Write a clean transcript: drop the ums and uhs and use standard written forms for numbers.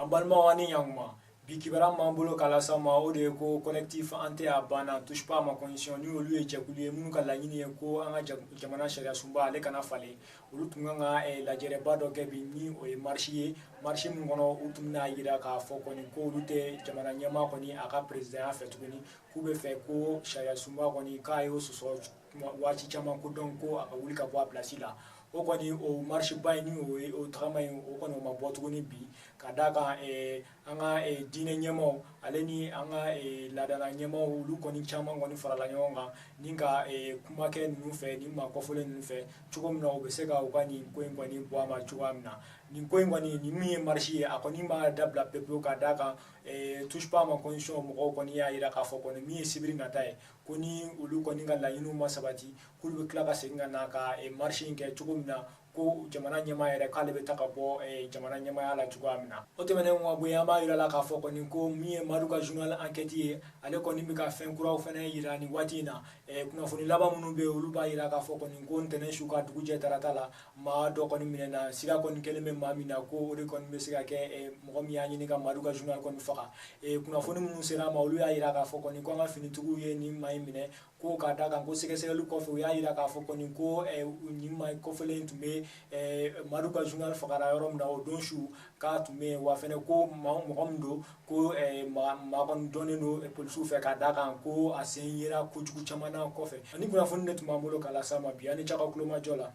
An balimaw, ani ɲankuma. Bi kibaruya m'an bolo k'a las'aw ma, o de ye ko collectif an tɛ a banna, touche pas à ma constitution, ni olu ye jɛkulu ye minnu ka laɲini ye ko an ka jamana sariya sunba ale kana falen. Olu tun kan ka lajɛrɛba dɔ kɛ bi, ni o ye marche ye, marche min kɔnɔ u tun bɛna yira k'a fɔ kɔni ko olu tɛ jamana ɲɛmaa kɔni a ka présidentya fɛ tuguni, k'u bɛ fɛ ko sariya sunba kɔni k'a y'o sɔsɔ waati caman, ko donc ko a ka wuli ka bɔ a place la. O kɔni, o marche ba in, ni o ye o tagama in, o kɔni o ma bɔ tuguni bi, ka d'a kan an ka diinɛ ɲɛmaaw ale ni an ka laadala ɲɛmaaw, olu kɔni caman kɔni farala ɲɔgɔn kan ni ka kuma kɛ ninnu fɛ, ni maa kɔfɔlen ninnu fɛ, cogo min na u bɛ se ka u ka nin ko in kɔni bɔ a ma cogoya min na. Nin ko in kɔni, nin min ye marche ye, a kɔni ma dabila pewu, ka d'a kan touche pas à ma constitution mɔgɔw kɔni y'a jira k'a fɔ kɔni min ye sibiri nata ye, ko ni olu kɔni ka laɲiniw ma sabati, k'olu bɛ tila ka segin ka na ka marche in kɛ, cogo min na ko jamana ɲɛmaa yɛrɛ k'ale bɛ ta ka bɔ jamana ɲɛmaaya la cogoya min na. O tɛmɛnen ka bɔ yen, an b'a yira la k'a fɔ kɔni ko min ye Madu ka journal enquête ye, ale kɔni bɛ ka fɛn kuraw fɛnɛ yira nin waati in na. Kunnafoni laban minnu bɛ yen, olu b'a yira k'a fɔ kɔni ko ntɛnɛn su ka dugu jɛ tarata la, maa dɔ kɔni minɛna, siga kɔni kɛlen bɛ maa min na ko o de kɔni bɛ se ka kɛ mɔgɔ min y'a ɲini ka Madu ka journal kɔni faga. Kunnafoni minnu sera a ma, olu y'a yira k'a fɔ kɔni ko an ka finitigiw ye nin maa in minɛ, ko k'a da kan ko sɛgɛsɛgɛli kɔfɛ, u y'a yira k'a fɔ kɔni ko nin maa kɔfɛlen tun bɛ Madu ka journal fagara yɔrɔ min na o don su, k'a tun bɛ yen. Wa fɛnɛ ko mɔgɔ min don, ko maa kɔni dɔnnen don polisiw fɛ, k'a da kan ko a sen yera kojugu caman na kɔfɛ. Ani kunnafoni de tun b'an bolo k'a las'a ma bi. Ani cɛ ka kulomajɔ la.